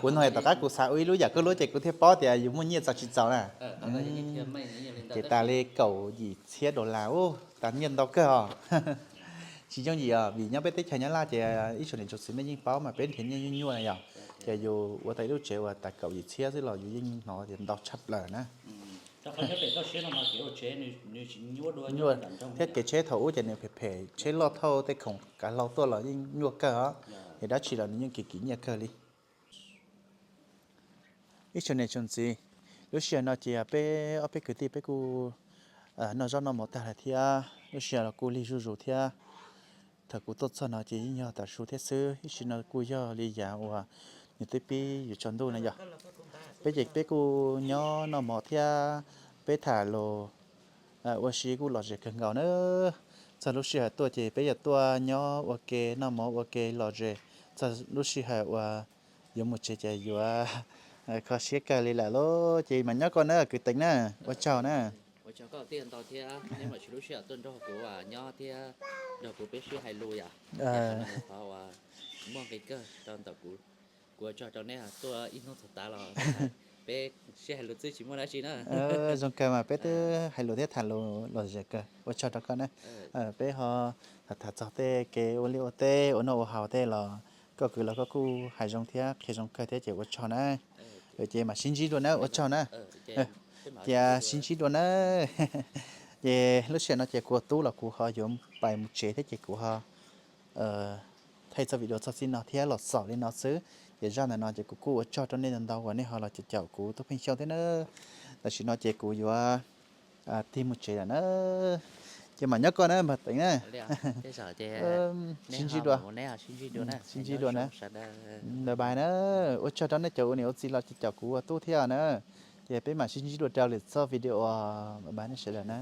kuv noog tom qab kuv xav ua ib lub yam koj lub ces kuv thiaj paub tias yus muaj nyiaj txaus tsis txaus na. Ces tas li kaum yim txhiab dollar ub, tas nyiaj ntau kawg os. Tsis yooj yim os, vim nyob peb teb chaws Nyab Laj ces ib tsoom niam tsoom txiv nej yeej paub mas peb nrhiav nyiaj nyuaj nyuaj yom. Ces yus ua tau ib lub tsev uas tas kaum yim txhiab xwb los yus yeej hnov tias ntau tshaj plaws na. Thiab kev tsheb thaum ub ces nws phem phem, tsheb loj thauj tej khoom kav hlau tuaj los yeej nyuaj kawg os. Es dab tsi los nws yeej kim kim nyiaj kawg li. Ib tsoom niam tsoom txiv, lub sij hawm no ces peb ob peb kwv tij peb kuj noj zaub noj mov tag lawm thiab, lub sij hawm los kuj lig zuj zus thiab. Thaum kuv tuaj txog no ces yeej yog tav su thiab xwb, ib sim no kuj yog li yav uas nws twb pib yuav tsaus ntuj na yom. Peb ces peb kuj nyob noj mov thiab peb tham lus ua si kuj lom zem kawg nkaus na. Txog lub sij hawm tuaj ces peb yuav tuaj nyob ua ke noj mov ua ke lom zem, txog lub sij hawm uas yuav mus tsev ces yuav kho siab kawg li lawm lauj. Ces mas nyob koj na kwv Teev na, ua tsaug na. Ua tsaug koj tij ntau thiab, neb mam tsis lub sij hawm tuaj nrog kuv nyob thiab nrog kuv peb sib hais lus yom. Qhov uas muaj nqi kawg rau ntawm kuv, kuv ua tsaug rau neb tuaj ib hnub txog tav los peb sib hais lus twb tsis muaj dab tsi na. Zoo kawg mas peb twb hais lus thiab tham lus lom zem kawg, ua tsaug rau koj na. Peb ho tham tham txog tej kev ua liaj ua teb ua noj ua haus tej los koj kwv los koj kuj hais zoo thiab qhia zoo kawg thiab ces ua tsaug na. Ces mam sib ntsib dua na, ua tsaug na. Cia sib ntsib dua na. Ces lub sij hawm no ces kuv ua tub los kuv ho yuav pais mus tsev thiab ces kuv ho thaij txoj video txog txij no thiab los xaus li no xwb. Ces zaj ntawm no ces kuv kuj ua tsaug rau nej ntau uas nej ho los caum kuv tub Pheej Xyooj thiab na. Tam sim no ces kuv yuav tig mus tsev lawm na. Ces mam nyob koj na npawg Teev na. Sib ntsib dua, sib ntsib dua na. Bye bye na. Ua tsaug rau nej cov ua niam ua txiv los caum kuv ua tub thiab na. Ces peb mam sib ntsib dua rau lwm txoj video. Bye bye nej sawv daws na.